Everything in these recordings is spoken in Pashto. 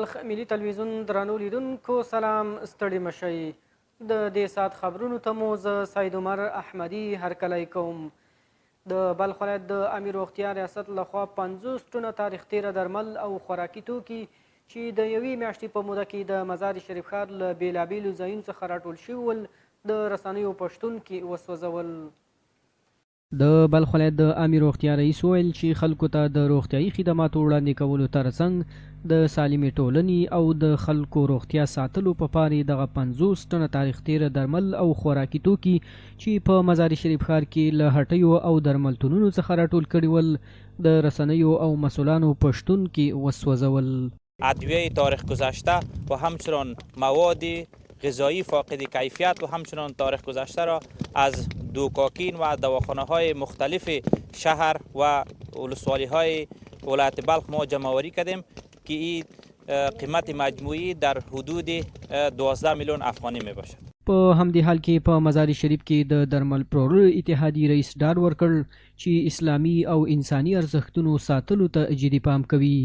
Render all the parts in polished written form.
بلخ ملي تلویزیون درنو لیدونکو سلام، ستړي مه شئ. د دې ساعت خبرونو ته مو زه سید عمر احمدي هرکلی کوم. د بلخ ولایت د عامې روغتیا ریاست لخوا 50 ټنه تاریخ تېره درمل او خوراکي توکي چې د یوې میاشتې په موده کې د مزار شریف ښار له بېلابېلو ځایونو څخه راټول شوي ول، د رسنیو په شتون کې وسوځول. د بلخ ولایت د عامې روغتیا رئیس وویل چې خلکو ته د روغتیايي خدماتو وړاندې کولو ترڅنګ د سالمې ټولنې او د خلکو روغتیا ساتلو په پار یې دغه 50 ټنه تاریخ تېره درمل او خوراکي توکي چې په مزار شریف ښار کې له هټیو او درملتونونو څخه راټول کړي ول، د رسنیو او مسولانو په شتون کې وسوځول. ادویه تاریخ گذشته و همچنان مواد غذایی فاقد کیفیت و همچنان تاریخ گذشته را از دوکاکین و دواخانه های مختلف شهر و ولسوالی های ولایت بلخ ما جمع آوری کردیم که این قیمت مجموعی در حدود 12 میلیون افغانی می باشد. په همدې حال کې په مزار شریف کې د درمل پلورلو اتحادیې رئیس ډاډ ورکړ چې اسلامي او انساني ارزښتونو ساتلو ته جدي پام کوي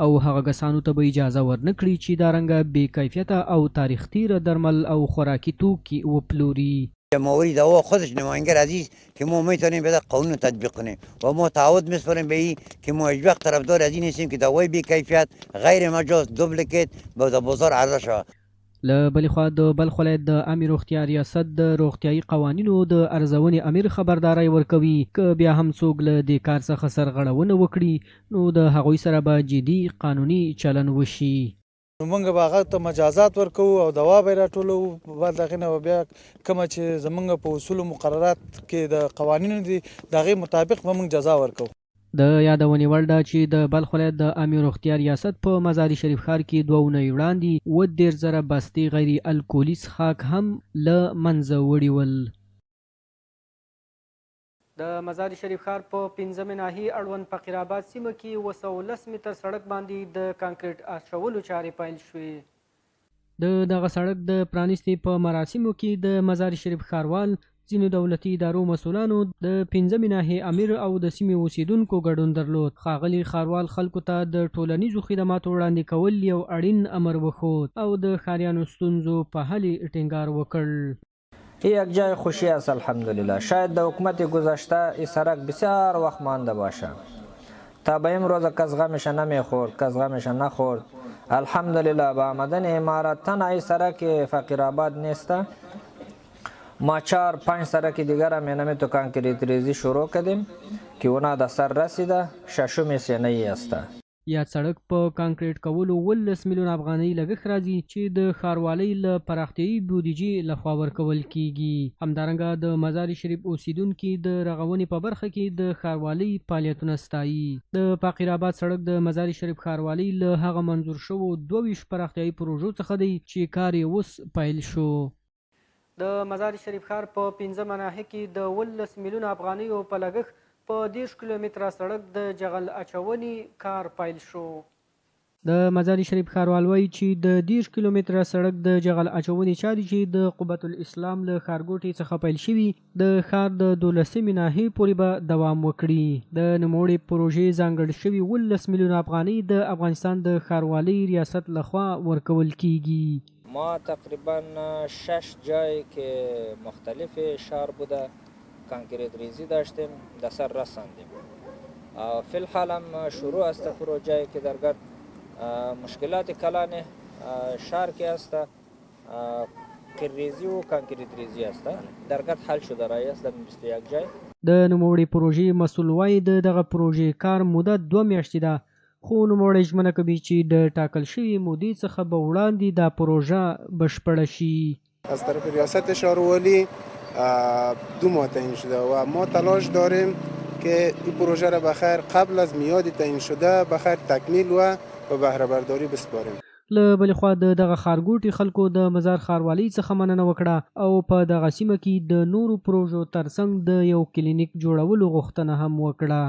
او هغه کسانو ته به اجازه ورنه کړي چې دا رنګه بې کیفیته او تاریخ تېره درمل او خوراکي توکي وپلوري. جمع‌آوری دوا خودش نماینگر عزیز که ما میتونیم به قانون تطبیق کنیم و ما تعهد میسپاریم به این که ما هیچ وقت طرفدار از این نیستیم که دوای بی کیفیت، غیر مجاز، دوبلیکیت به بازار عرضه شود. له بلې خوا د بلخ ولایت د عامې روغتیا ریاست د روغتیايي قوانینو د ارزونې امیر خبرداری ورکوي، که بیا هم څوک له دې کار څخه سرغړونه وکړي نو د هغوی سره به جدي قانوني چلن وشي. نو موږ به هغه ته مجازات ورکوو او دوا به یې راټولوو، بعد د هغې نه به بیا کومه چې زموږ په اصولو مقررات کې د قوانینو دي، د هغې مطابق به موږ جزا ورکوو. د یادونې وړ ده چې د بلخ ولایت د عامې روغتیا ریاست په مزار شریف ښار کې 2 اونۍ وړاندې 37,000 بستې غیر الکولي څښاک هم له منځه وړي ول. د مزار شریف ښار په 5مې ناحیې اړوند فقیر آباد سیمه کې 710 متر سړک باندې د کانکریټ اچولو چارې پیل شوې. د دغه سړک د پرانیستې په مراسمو کې د مزار شریف ښاروال، ځینو دولتي ادارو مسولانو، د 5مې ناحیې امیر او د سیمې اوسېدونکو ګډون درلود. ښاغلي ښاروال خلکو ته د ټولنیزو خدماتو وړاندې کول یو اړین امر وښود او د ښاریانو ستونزو په حل یې ټینګار وکړ. یک جای خوشی است الحمدلله. شاید د حکومت گذشته ای سرک بسیار وخت مانده باشه، تا به امروز کس غمش نمیخورد، کس غمش نخورد. الحمدلله با آمدن امارت تنها ای سرک فقیر آباد نیست، ما 4-5 سرک دیگر هم اینمی تو کانکریت ریزی شروع کردیم که اونا د سر رسیده، ششم سینه ای است. یاد سړک په کانکریټ کولو 17 میلیونه افغانۍ لګښت راځي چې د ښاروالۍ له پراختیايي بودیجې لخوا ورکول کیږي. همدارنګه د مزار شریف اوسېدونکي د رغونې په برخه کې د ښاروالۍ فعالیتونه ستایي. د فقیر آباد سړک د مزار شریف ښاروالۍ له هغه منظور شوو 22 پراختیايي پروژو څخه دی چې کار یې اوس پیل شو. د مزار شریف ښار په 5مه ناحیه کې د 17 میلیونه افغانیو په لګښت په 30 کیلومتره سړک د جغل اچونې کار پیل شو. د مزار شریف ښاروال وایي چې د 30 کیلومتره سړک د جغل اچونې چارې چې د قبة الاسلام له ښارګوټي څخه پیل شوي، د ښار د 12مې ناحیې پورې به دوام وکړي. د نوموړې پروژې ځانګړ شوي 17 میلیونه افغانۍ د افغانستان د ښاروالۍ ریاست لخوا ورکول کیږي. ما تقریبا 6 جای که مختلف شهر بوده کانکریت ریزی داشتیم، در سر رساندیم. فی الحال هم شروع است پروژه که در گرد مشکلات کلان شهر که است، قیرریزی و کانکریت ریزی است، در گرد حل شده رای است در 21 جای. د نوموړې پروژې مسؤل وایي د دغه پروژې کار موده 2 میاشتې ده، خو نوموړی ژمنه کوي چې د ټاکل شوې مودې څخه به وړاندې دا پروژه بشپړه شي. از طرف ریاست شاروالی 2 ماه تعیین شده و ما تلاش داریم که این پروژه را بخیر قبل از میعاد تعیین شده بخیر تکمیل و به بهره برداری بسپاریم. له بلې خوا د دغه ښارګوټي خلکو د مزار ښاروالۍ څخه مننه وکړه او په دغه سیمه کې د نورو پروژو ترڅنګ د یو کلینیک جوړولو غوښتنه هم وکړه.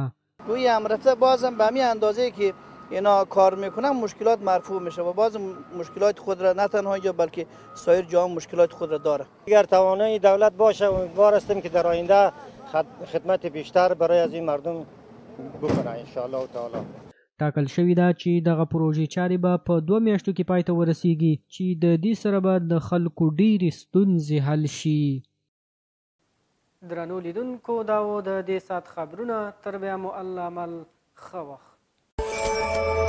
روی هم رفته بازم به همین اندازه که اینا کار میکنن مشکلات مرفوع میشه و باز مشکلات خود را نه تنها اینجا بلکه سایر جاها مشکلات خود را داره. اگر توانایی دولت باشه امیدوار هستیم که در آینده خدمت بیشتر برای از این مردم بکنه ان شاء الله تعالی. ټاکل شوې ده چې دغه پروژې چارې به په دوه میاشتو کې پای ته ورسیږي چې د دې سره به د خلکو ډېرې ستونزې حل شي. درنو لیدونکو دا و د دې ساعت خبرونه، تر بیا مو الله مل، ښه وخت.